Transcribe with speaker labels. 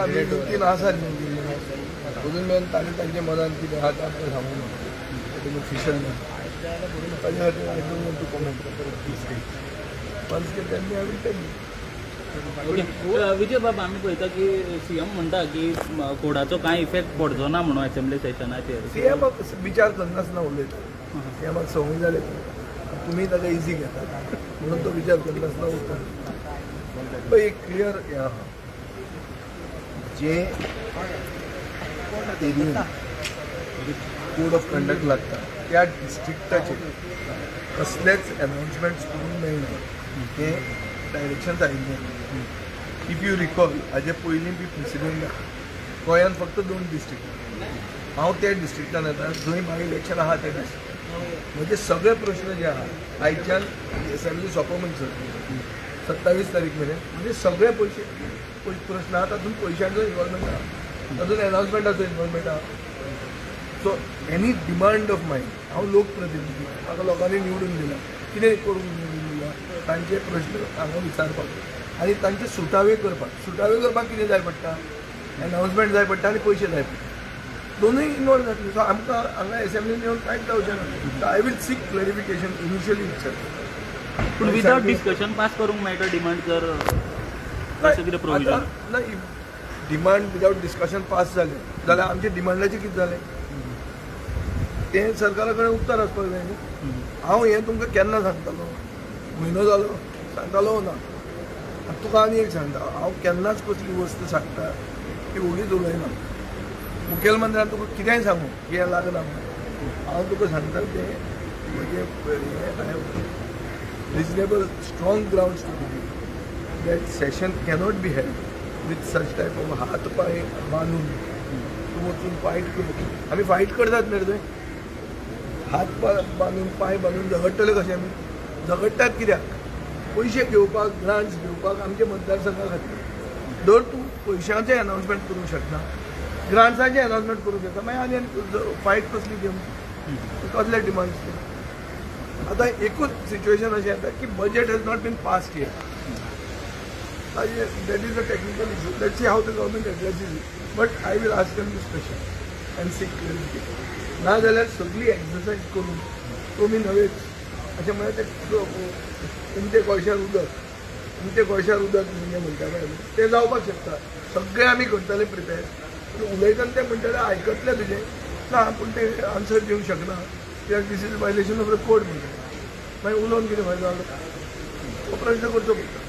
Speaker 1: आमी युतीन आसा न्ही, अजून मेरेन तांणी तांच्या मनान कितें आहा तें आमकां सांगूंक ना. तें ऑफिशियल ना. ताच्या खातीर I don't want to comment. Once they tell me, I will tell you.
Speaker 2: Okay, Vijay बाब, आमी पळयता की सीएम म्हणटा की कोडाचो कांय इफेक्ट पडचो ना म्हणून असेंब्ली सेशनाचेर.
Speaker 1: सीएमाक विचार करनासतना उलयता. सीएमाक संवय जाली, तुमी ताका इजी घेतात म्हणून तो विचार करनासतना उरता. पळय, एक क्लियर हें आहा, जे एरियेन कोड ऑफ कंडक्ट लागता त्या डिस्ट्रिक्टाचे कसलेच अनाउन्समेंट्स करूंक मेळना हे डायरेक्शन्स आयिल्लें. If you recall, हाजे पयलीं बी प्रेसिडेंट गोंयांत फक्त दोन डिस्ट्रिक्ट. हांव त्या डिस्ट्रिक्टान येता जंय बाय इलेक्शन आहा त्या डिस्ट्रिक्टान. म्हजे सगळे प्रश्न जे आहा, आयच्यान एसेंब्ली सोंपो म्हणसर 27 तारीख मेरेन म्हणजे सगळे पयशे प्रश्न आहा, तातूंत पयशांचो इन्वॉल्वमेंट आहा, तातूंत एनाउन्समेंटाचो इन्वॉल्वमेंट आहा. So any demand of mine, हांव लोकप्रतिनिधी, म्हाका लोकांनी निवडून दिला. कितें करूंक निवडून दिला? तांचे प्रश्न हांगा विचारपाक आनी तांचे सुटावे करपाक. सुटावे करपाक कितें जाय पडटा? एनाउन्समेंट जाय पडटा आनी पयशे जाय पडटा. दोनूय इन्वॉल्व जातले. सो आमकां हांगा एसेंब्लीन येवन कांयच जावचें ना. I will seek clarification initially itself.
Speaker 2: पूण विदाउट डिस्कशन पास करूंक मेळटा डिमांड जर तशें कितें प्रोविजन?
Speaker 1: ना, डिमांड विदाउट डिस्कशन पास जालें जाल्यार आमच्या डिमांडाचें कितें जालें तें सरकारा कडेन उत्तर आसपाक जाय न्ही. हांव हें तुमकां केन्ना सांगतालो? म्हयनो जालो सांगतालो ना. आनी तुका आनी एक सांगता, हांव केन्नाच कसली वस्त सांगता ती ओगीच उलयना. मुखेलमंत्र्यान तुका कितेंय सांगू की हें लागना म्हणून. हांव तुका सांगता तें म्हजें I have reasonable strong grounds to believe that session cannot be held with such type of हात पांय बांदून तूं वचून फायट कर. आमी फायट करतात न्ही रे थंय. हात पांय बांदून, पांय बांदून झगडटले कशे आमी? झगडटात कित्याक? पयशे घेवपाक, ग्रांट्स घेवपाक आमच्या मतदारसंघा खातीर. जर तूं पयशांचें अनाउन्समेंट करूंक शकना, ग्रांट्साचें अनाउन्समेंट करूंक शकता, मागीर आनी आनी फायट कसली घेवन, कसले डिमांड्स ते? आतां एकूच सिच्युएशन अशें येता की budget has not been passed yet. That is a technical issue. Let's see how the government addresses it, but I will ask them this question and seek clarification. ना जाल्यार सगळी एक्सरसायज करून तुमी नवेच अशें म्हळ्यार ते उमथे कोळशार उदक, उमथे कोळशार उदक म्हणजे म्हणटा पळय आमी, तें जावपाक शकता. सगळें आमी करतले प्रिपेर, पूण उलयतना ते म्हणटले, आयकतले तुजें ना, पूण ते आन्सर दिवंक शकना कित्याक this is violation of the code म्हणटा. मागीर उलोवन कितें फायदो जालो? तो प्रश्न करचो पडटा.